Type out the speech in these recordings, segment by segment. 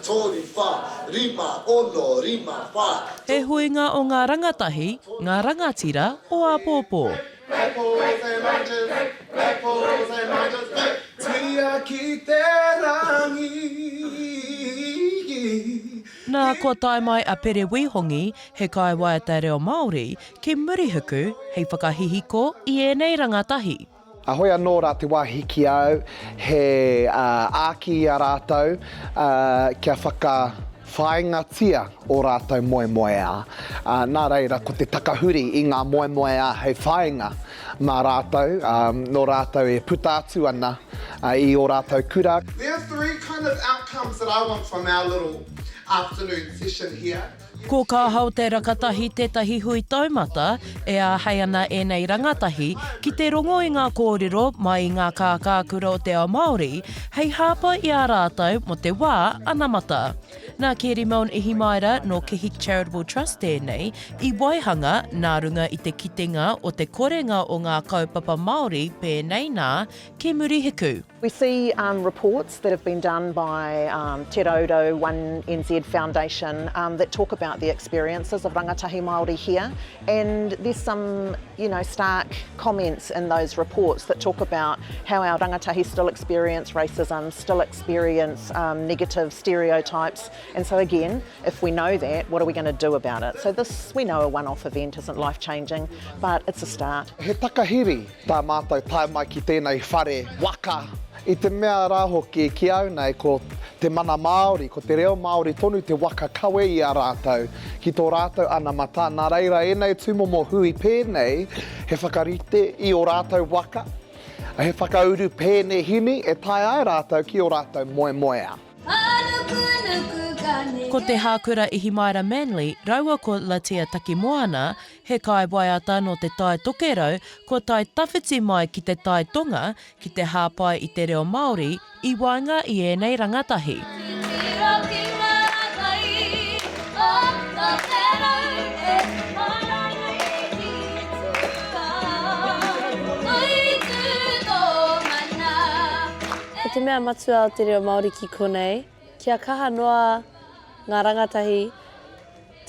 Toru, wha, rima, ono, rima, wha. He huinga o ngā rangatahi, ngā rangatira o āpōpō. Apples and oranges, apples and oranges, Tuia ki te rangi. Nā, kua tae mai a Pere Wihongi, he kaiwaiata reo Māori, ki Murihiku hei whakahihiko i ēnei rangatahi. Ahoi anō rā te wāhi ki a au, he āki i a rātou kia whakawhāingatia ō rātou moemoeā. Nā reira, ko te takahuri i ngā moemoeā hei whāinga mā rātou, nō rātou e puta atu ana i ō rātou kura. There are three kind of outcomes that I want from our little afternoon session here. Ko Ka Hao Te Rakatahi tētahi hui taumata e āhei ana ēnei rangatahi ki te rongo i ngā kōrero mai i ngā kākākura o te ao Māori hei hāpai i a rātou mō te wā anamata. Nā Keri Milne Ihimaera nō Kihik Charitable Trust tēnei i waihanga nā runga i te kitenga o te korenga o ngā kaupapa Māori pēnei nā ki Murihiku. We see reports that have been done by Te Rourou One NZ Foundation that talk about the experiences of rangatahi Māori here and there's some you know stark comments in those reports that talk about how our rangatahi still experience racism, still experience negative stereotypes and so again if we know that what are we going to do about it? So this we know a one-off event isn't life changing but it's a start. He takahiri Tā mātou tae mai ki tēnei whare waka, i te mea rā hoki ki au nei ko te mana Māori, ko te reo Māori tonu te waka kawe i a rātou ki tō rātou anamata, nā reira ēnei tūmomo hui pēnei he whakarite i ō rātou waka, he whakauru pēnehini e tae ai rātou ki ō rātou moemoeā. Ko Te Hākura Ihimaera Manly raua ko Latia Takimoana, he kaiwaiata nō Te Tai Tokerau kua tae tawhiti mai ki te Tai Tonga ki te hāpai i te reo Māori i waenga i ēnei rangatahi. Ko te mea matua o te reo Māori ki konei, kia kaha noa ngā rangatahi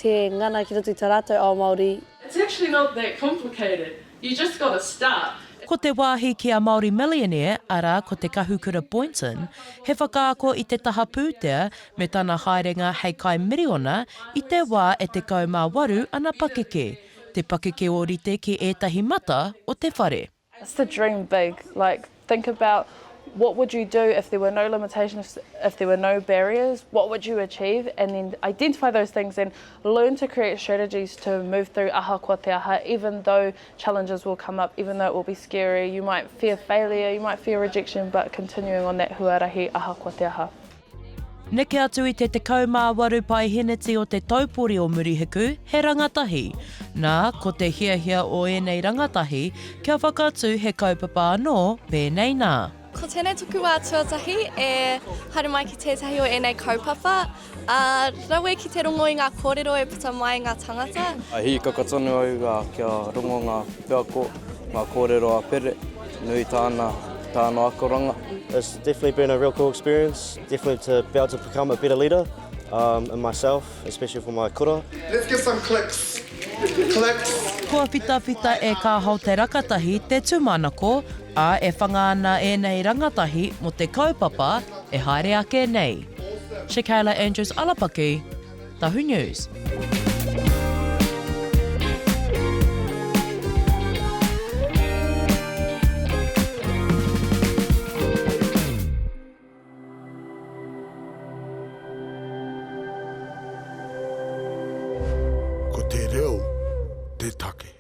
te ngana ki roto i tā rātou ao Māori. It's actually not that complicated, you just gotta start. Ko te wāhi ki a Māori Millionaire, arā, ko Te Kahukura Boynton, he whakaako i te taha pūtea me tana haerenga hei kaimiriona i te wā e 18 ana pakeke, te pakeke ōrite ki ētahi mata o te whare. It's to dream big, like think about what would you do if there were no limitations, if there were no barriers, what would you achieve and then identify those things and learn to create strategies to move through ahakoa te aha, even though challenges will come up, even though it will be scary, you might fear failure, you might fear rejection, but continuing on that huarahi ahakoa te aha. Neke atu i te 18 paeheneti o te taupori o Murihiku he rangatahi. Nā, ko te hiahia o ēnei rangatahi kia whakatū he kaupapa anō pēnei nā. Ko tēnei toku wā tuatahi e haere mai ki tētahi o ēnei kaupapa, ā, rawe ki te rongo i ngā kōrero e puta mai i ngā tangata. Hīkaka tonu au kia rongo ngā wheako, ngā kōrero a Pere, nui tāna, tāna akoranga. It's definitely been a real cool experience, definitely to be able to become a better leader um, in myself, especially for my kura. Let's get some clicks. Clicks. Kua whitawhita e Ka Hao Te Rakatahi te tūmanako, ā, e whanga ana ēnei rangatahi mō te kaupapa e haere ake nei. Shakayla Andrews Alapaki, Tahu News. Ko te reo te take.